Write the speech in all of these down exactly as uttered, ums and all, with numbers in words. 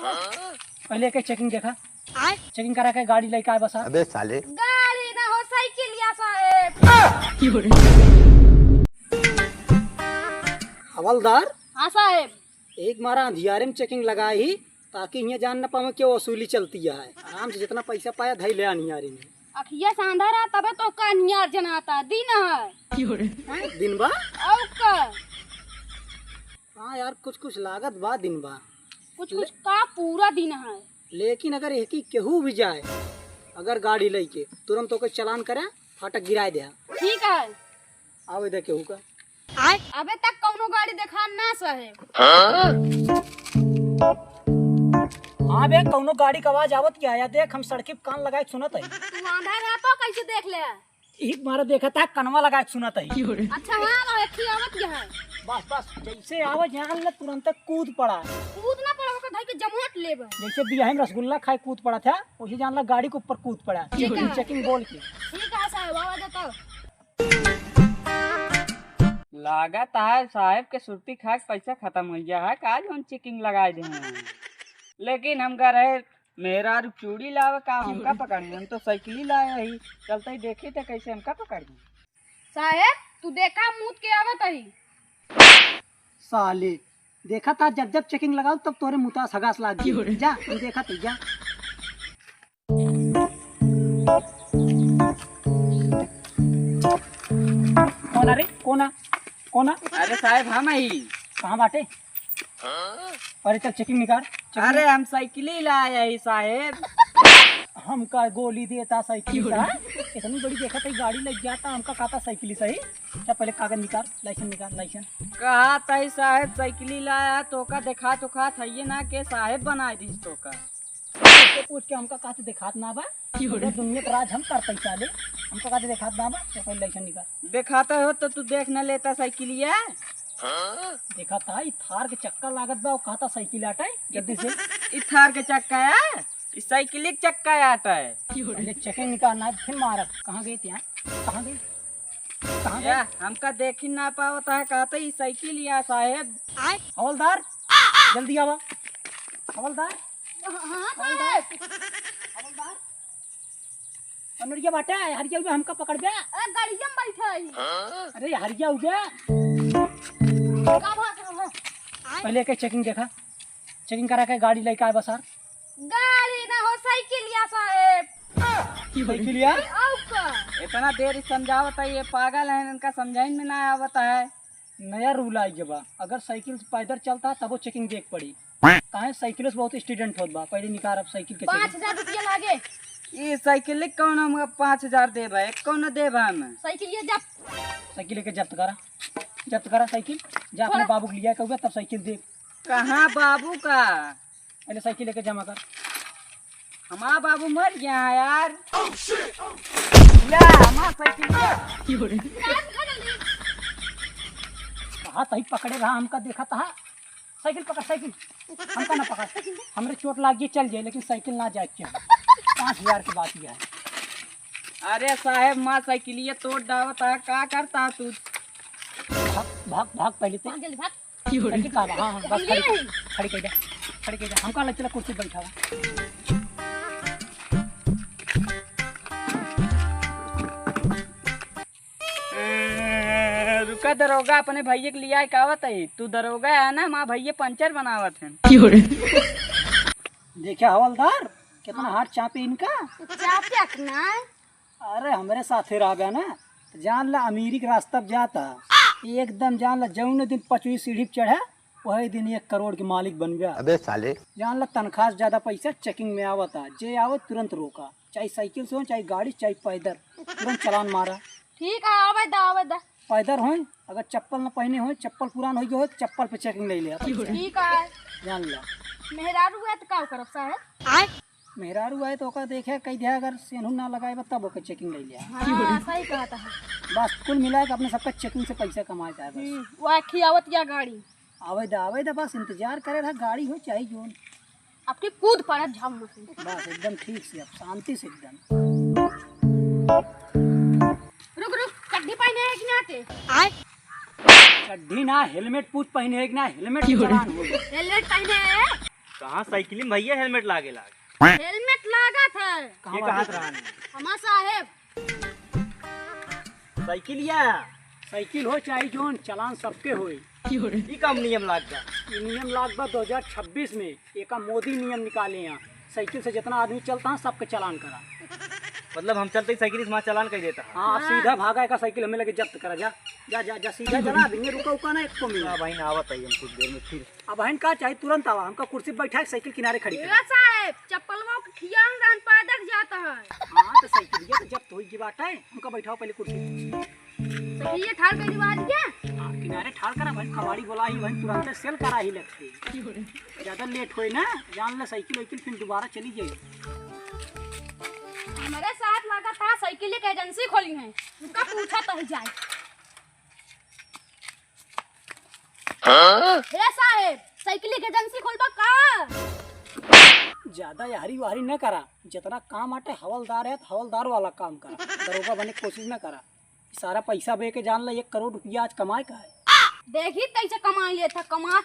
पहले के checking देखा। आय? Checking करा के गाड़ी लेके आए बस। अबे साले। गाड़ी ना हो, साइकिल या साहेब। हवलदार। हाँ साहेब। एक मारा अंधियारे में checking लगाई ही, ताकि इहाँ जान न पावे कि वसूली चलती है। आराम से जितना पैसा पाया धई ले अंधियारे में। अखिया से अंधा रहा तबे तो का अंधियार जनाता, दिन है। हैं? दिन बा? और का? हाँ यार, कुछ कुछ लागत बा दिन बा। कुछ कुछ का, पूरा दिन है। लेकिन अगर एक ही केहू भी जाए, अगर गाड़ी लेके, तुरंत ओके चालान करे, फाटक गिराए दे। ठीक है। आवे दे केहू का। अबे तक कौनो गाड़ी देखा ना साहेब। हाँ बे, कौनो गाड़ी का आवाज आवत क्या है? देख, हम सड़की पे कान लगाए के सुनत है। तू आंधा रहा तो कैसे देख ले? एक मारा देखा था, कनवा लगाए के सुनत है। अच्छा, हाँ, वो एक ही आवत क्या है? बस, बस, जैसे आवे जान ले, तुरंत कूद पड़ा। कूद ना पड़ा, ओकर धई के जमोट लेबे। जैसे बियाहे में रसगुल्ला खाए कूद पड़ा था, वही जान ला गाड़ी के ऊपर कूद पड़ा। ठीक है। Checking बोल के। ठीक है साहेब, आवा दे तब। लागत है साहेब के सुरती खा के पैसा खत्म हो गया है, का जौन checking लगाए दे हैं। लेकिन हम कह रहे मेहरारू चूड़ी लावे का हमका पकड़ी, हम तो साइकिल ही लाया ही, चलते ही देखी थे कैसे हमका पकड़ी। साहेब, तू देखा मूत के आवत ही। साले, देखा था जब जब checking लगाओ तब तोरे मुता सगास लाग गई। जा, हम देखा थे, जा। कौन आ रे? कौन आ? कौन आ? अरे साहेब, हम ही। कहाँ बाटे? अरे चल checking निकाल, checking। अरे हम साइकिल ही लाया ही साहेब। हमका गोली देता साइकिल का। इतनी बड़ी देखा था गाड़ी लग जाता, हमका कहता साइकिल ही सही। चल पहले कागज निकाल, license निकाल, license। कहा तई साहेब साइकिल ही लाया, तोका देखा तो खा था ये ना के साहेब बनाए दीस तोका। पूछ के पूछ के हमका कहते देखात ना बा। पूरा दुनिया का राज हम करते साले। हमका कहते देखात ना बा, तो कोई license निकाल। देखाता हो तो तू देख न लेता साइकिलिया। देखा था, ई थार के चक्का लागत बा, वो कहता साइकिल आटे, जल्दी से। ई थार के चक्का है, ई साइकिल के चक्का आटे। पहले checking निकालना है, फिर मारब। कहाँ गए थे, हैं? कहाँ गए? कहाँ गए? या, हमका देखी ना पावत है, कहते ई साइकिल या साहेब। हवलदार, जल्दी आवा। हवलदार, हाँ, हाँ, हवलदार, साहेब। हवलदार। अनरिया बाटे, हरिया उबे हमका पकड़ बे। ए, गाड़िया में बैठा है। अरे, हरिया उबे। का बात है? पहले के checking देखा, checking करा के गाड़ी लेके आए बस यार। गाड़ी ना हो, साइकिल या साहेब। साइकिल या? और का? इतना देर समझावत है, ये पागल है, इनका समझाइन में ना आवत है। नया rule आई गवा, अगर साइकिल से पैदल चलता तबो checking देख पड़ी। काहे साइकिल से बहुत accident होत बा। पहले निकाल अब साइकिल के checking। पाँच हजार रुपया लागे। ये साइकिल के कौन हम पाँच हजार देबा? एक कौन देबा हम? साइकिल ये जब्त। साइकिल के जब्त करा, जब्त करा साइकिल। जा अपने छोड़ा। बाबू के लिया कहूँगा तब साइकिल दे। कहाँ बाबू का? पहले साइकिल लेके जमा कर। हमारा बाबू मर गया है यार। या, हमारा साइकिल। कहा तही पकड़े रहा, हमका देखा था। साइकिल पकड़, साइकिल। हमका ना पकड़। हमरे चोट लाग गई, चल जाए, लेकिन साइकिल ना जाए क्या? पाँच हजार के बात यह है। अरे साहेब, माँ साइकिलिया तोड़ डावत है, का करता तू? भाग, भाग, भाग पहले ते। भाग जल्दी भाग। साइकिल कहाँ बा? हाँ, हाँ, बस खड़ी, खड़ी कर दे, खड़ी कर दे। हमका लग चला कुर्सी बैठा हुआ। ए, रुका दरोगा, अपने भैया के लिया के आवत है। तू दरोगा है ना, माँ भैया पंचर बनावत है। देखा हवलदार, कितना हाथ चापे इनका। चापे ना। अरे हमरे साथे रहबे ना, तो जान ला अमीरी के रास्ता पे जाता। एकदम जान ला जौने दिन पचवीं सीढ़ी पे चढ़े, वही दिन एक करोड़ के मालिक बनबे। अबे साले। जान ला तनख्वाह से ज्यादा पैसा checking में आवता। जे आवत तुरंत रोका, चाहे साइकिल से हो, चाहे गाड़ी, चाहे पैदल, तुरंत चालान मारा। ठीक है, आवे दा, आवे दा। पैदल हो, अगर चप्पल न पहने हो, चप्पल पुरान हो गए हो, चप्पल पे checking ले ले। ठीक है। जान ला। मेहरारू है तो का करब साहेब? मेहरारू आए तो ओका देखे, कह दिया अगर सेनू ना लगाए बा, तब ओके checking ले लिया। हाँ, सही कहता है। बस कुल मिला के अपने सबका checking से पैसा कमाए जाए बस। हम्म, वो खियावत या गाड़ी। आवे दे, आवे दे, बस इंतजार करे रहा, गाड़ी हो चाहे जोन। अपनी कूद पड़त झाम में से। बस एकदम ठीक से, अब शांति से एकदम। रुक, रुक, चड्ढी पहने है कि ना ते? आए? चड्ढी ना, helmet पूछ पहने है कि ना, helmet की चलान हो गई। Helmet पहने है? कहाँ साइकिल में भैया हेलमेट लागे लाग? हेलमेट लागत है। ये कहाँ कहाँ से रहन? हमार साहेब। साइकिलिया। साइकिल हो चाहे जौन, चालान सबके होई। ई काम नियम लाग बा? ई नियम लाग बा दो हज़ार छब्बीस में, एका मोदी नियम निकाले हैं। साइकिल से जितना आदमी चलता है, सबके चालान करा। मतलब हम चलते ही साइकिल से वहाँ चालान कर देता है? हाँ, अब हाँ। सीधा भागा, एका साइकिल हमें लगे जब्त करा। जा, जा, जा, जा, सीधा चला, अभी रुका उका ना, एक को मिनट। हाँ भाई, ना आवत है, हम कुछ देर में फिर। अब हन का चाही, तुरंत आवा, हमका कुर्सी पे बैठा के साइकिल किनारे खड़ी करा। ए साहेब, चप्पलवा के खियान रहन, पैदल जाता है। हाँ, तो साइकिलिया तो जब्त होई गई बात है, हमका बैठाओ पहले कुर्सी पे। तो ये ठाड़ कर दीवार के। हाँ, किनारे ठाड़ करा भाई, कबाड़ी बोला ही भाई, तुरंत सेल करा ही लगते। ज्यादा लेट होए ना, जान ले साइकिल वाइकिल फिर दोबारा चली जाए। हमारे साथ लगा था साइकिल की एजेंसी खोली है, उनका पूछा तो ही जाए। हाँ? ए साहेब, साइकिल की एजेंसी खोलबा का? ज्यादा यारी वारी न करा, जितना काम आटे हवलदार है, हवलदार वाला काम करा, दरोगा बने की कोशिश न करा। सारा पैसा बे के जान ला, एक करोड़ रुपया आज कमाए का है। देखी कैसे कमाई लेता, कमा।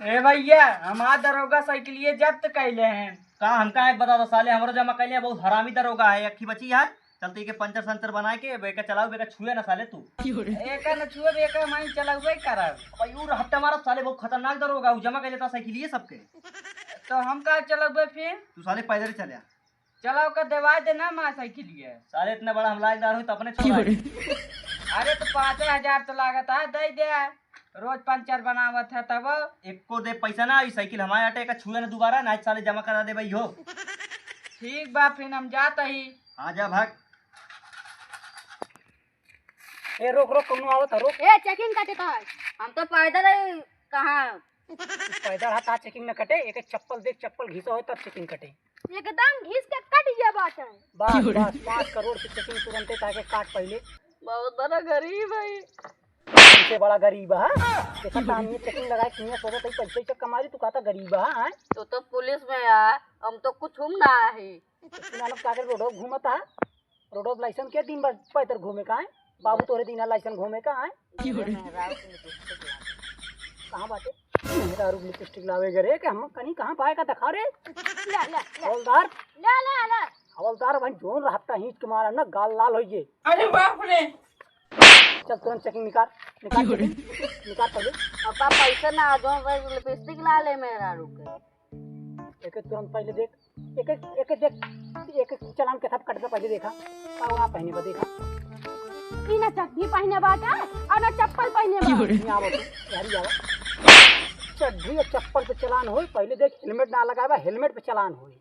ए भैया, हमार दरोगा साइकिलिए जब्त कैले हैं। का हमका एक बता दो साले, हमरो जमा कैले हैं, बहुत हरामी दरोगा है, अक्खी बची है। चलते के पंचर संचर बनाए के बेका चलाओ, बेका छुए ना साले तू। एका न छुए, बेका माई चलावे करब। भाई ऊ हफ्ते मारा साले, बहुत खतरनाक दरोगा, ऊ जमा कैले था साइकिलिए सबके। तो हम का चलावे फिर? तू साले पैदल चले आ। चला ओका देवा देना माँ साइकिलिया। साले इतना बड़ा हमलायकदार हो तो अपने छोड़ा दे। अरे तो पाँचे हजार तो लागत है, दे दे। रोज पंचर बनावत है तब। एको दे पैसा ना, ई साइकिल हमारे आटे का छुए ना दोबारा, ना साले जमा करा दे भाई हो। ठीक बा, फिर हम जात ही। हाँ जा भाग। ए रोक रोक, कौनो आवत है, रोक। ए चेकिंग काटे का है, हम तो पैदल ही कहाँ पैदल हाथ हाथ चेकिंग न कटे, एक चप्पल देख, चप्पल घिसा हो तब चेकिंग कटे। एकदम घिस के कट गया बाटे। बस बस, पाँच करोड़ की चेकिंग तुरंते ताके काट पहले। बहुत बड़ा गरीब है। सबसे बड़ा गरीब है। देखा तानी चेकिंग लगाए, कितना सोचा था पैसे चेक कमाई, तू कहता गरीब है, हैं? तो तो पुलिस में यार, हम तो कुछ हम ना है। तू मानव कागज रोडो घूमता है। रोडो लाइसेंस के दिन भर पैदल घूमे का है? बाबू तोरे दिन लाइसेंस घूमे का है? कहाँ बाटे? मेहरारू के लिपस्टिक लावे गरे के हम कहीं कहाँ पाए का दिखा रे? ले, ले, ले। हवलदार। ले, ले, ले। हवलदार भाई जोन रहता हींच के मारा ना गाल लाल होइए। अरे बाप रे। चल तुरंत चेकिंग निकाल, निकाल चेकिंग, निकाल पहले। पापा पैसा ना आ जो भाई लिपस्टिक ला ले मेहरारू के। एक तुरंत पहले देख, एक एक देख, एक एक चालान के सब कट के पहले देखा, का वहाँ पहने बा देखा। ई ना चड्ढी पहने बाटे और ना चप्पल पहने बा। यहाँ आवो तू, यारी आवो। चड्ढी और चप्पल पे चालान होई, पहले देख हेलमेट ना लगाए बा, हेलमेट पे चालान होई।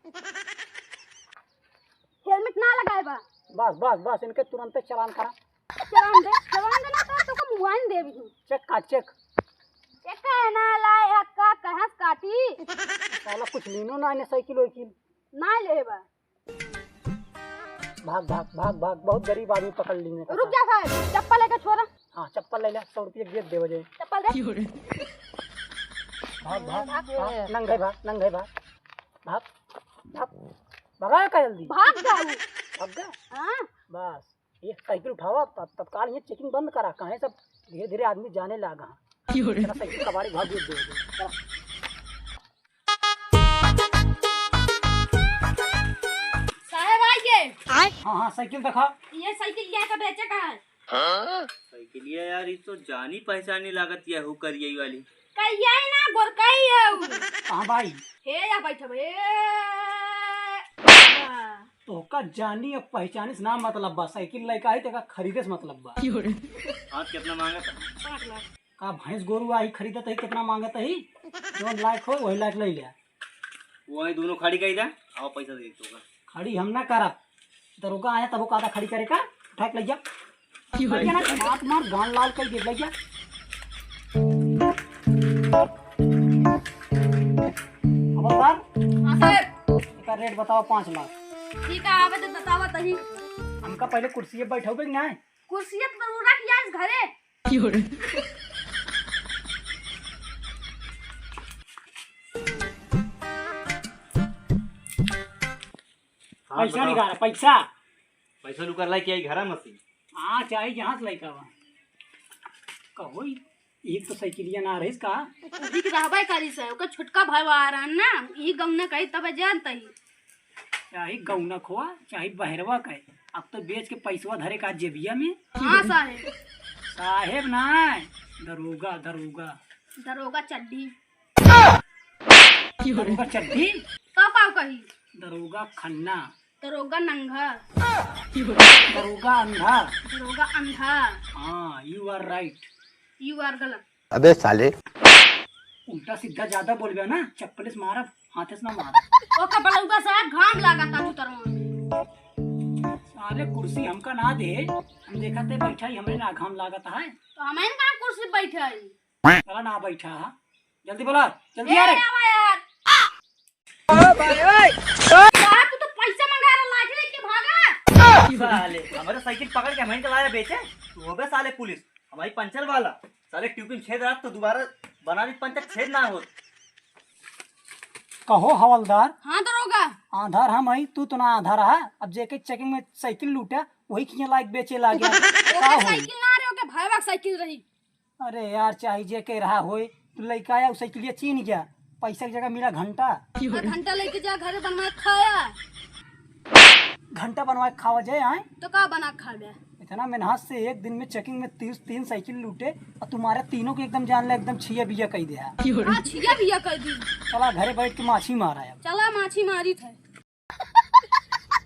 हेलमेट ना लगाए बा। बस बस बस, इनके तुरंत चालान करा। चलान दे, चलान दे ना तो तोका मुआइन देबी। चेक काट, चेक। चेक है ना लाए हक का कहस काटी। साला कुछ लीनो ना इन्हें साइकिल वाइकिल। ना ले बा। भाग, भाग, भाग, भाग, बहुत गरीब आदमी पकड़ लीने का रुक साथ। जा साहब, चप्पल लेके छोड़ा। हाँ, चप्पल ले ले, सौ रुपये के जेब दे बजे। चप्पल दे। भाग, भाग, भाग, नंगे भाग, नंगे भाग। भाग, भाग, भगा का जल्दी। भाग जाऊ। भाग गया? हाँ। बस। ये साइकिल उठावा, तब, तत्काल ये चेकिंग बंद करा, काहे सब धीरे-धीरे आदमी जाने लागा। क्यों रे? चला साइकिल कबाड़ी भाग दे दे। चला। साहेब आइए। हाँ, हाँ, साइकिल दिखा। ये साइकिल क्या का बेचे का है? हाँ? साइकिलिया यार, ये तो जानी पहचानी लागत या हु करिए वाली। कहिए ना, गोरकाई है उ। कहाँ भाई? हे या बैठब, हे। तोहका जानी अब पहचानी से ना मतलब बा, साइकिल लइका है, तेका खरीदे से मतलब बा। क्यों रे? आज कितना मांगा था? पाँच लाख। का भैंस गोरू आई खरीदत है, कितना मांगत है? जौन लायक हो, वही लायक ले ले। वही दोनों खड़ी कही था, आओ पैसा दे दो। खड़ी हम ना करब, दरोगा आया तब वो कहता खड़ी करे का, उठा के ले जा। क्यों रे? ले जा ना, मार मार, गान लाल कर दे, ले जा। हवलदार, हाँ सर। एकर रेट बताओ, पाँच लाख। ठीक है, आवे तो बतावा तही। हमका पहले कुर्सी पे बैठाओगे कि नहीं? कुर्सी पे तो रख या इस घरे। क्यों रे? हाँ, पैसा बताओ। निकाल, पैसा। पैसा लुकर लाई क्या घरा मसी? हाँ, चाहे जहाँ से लइका बा। होई, एक तो साइकिलिया ना रहिस का? वही के रहबे करी से, ओकर छोटका भाई आ रहन ना, यही गौना कही तब जानत ही। चाहे गौना खोआ, चाहे बहरवा कहे, अब तो बेच के पैसवा धरे का जेबिया में। हाँ साहेब। साहेब ना, दरोगा, दरोगा। दरोगा चड्डी। दरोगा चड्डी? तो का कही? दरोगा खन्ना। दरोगा नंगा। दरोगा अंधा। दरोगा अंधा। हाँ, you are right। You are गलत। अबे साले। उल्टा सीधा ज्यादा बोलबे ना, चप्पल से मारब, हाथे से ना मारब। ओके बलौदा साहेब, घाम लागत है जूतर में। साले कुर्सी हमका ना दे, हम देखत है बैठा ही हमरे ना घाम लागत है। तो हमें कहाँ कुर्सी बैठे है? चला ना बैठा है, जल्दी बोला, जल्दी ए, आ रे। आवा यार। यार, तू तो पैसा मंगा रहा, लाज नहीं कि भागा। साले, हमारे साइकिल पकड़ के हमें के लाया बेचे। तू होबे साले पुलिस, हमारी पंचर वाला। साले ट्यूब में छेद रहा तो दोबारा बना दी पंचर, छेद ना हो। कहो हवलदार। हाँ दरोगा। आधार हम आई, तू तो ना आधार रहा। अब जेके चेकिंग में साइकिल लूटा, वही किया लायक बेचे लागे। ओके का होई? साइकिल ना रहे, ओके भाईवा के साइकिल रही। अरे यार, चाहे जे के रहा होए, तू लइका आया, उ साइकिलिया छीन गया, पैसा की जगह मिला घंटा। आ घंटा लेके जा घरे बनवा के खाया। घंटा बनवा के खावा जाए, आए? तो का बना के खाबे? इतना मेहनत से एक दिन में चेकिंग में तीस, तीन साइकिल लूटे, और तुम्हारे तीनों के एकदम जान ले, एकदम छिया बिया कह दिया। हाँ, छिया बिया कह दी। चला घरे बैठ के माछी मारा है। चला माछी मारी थे।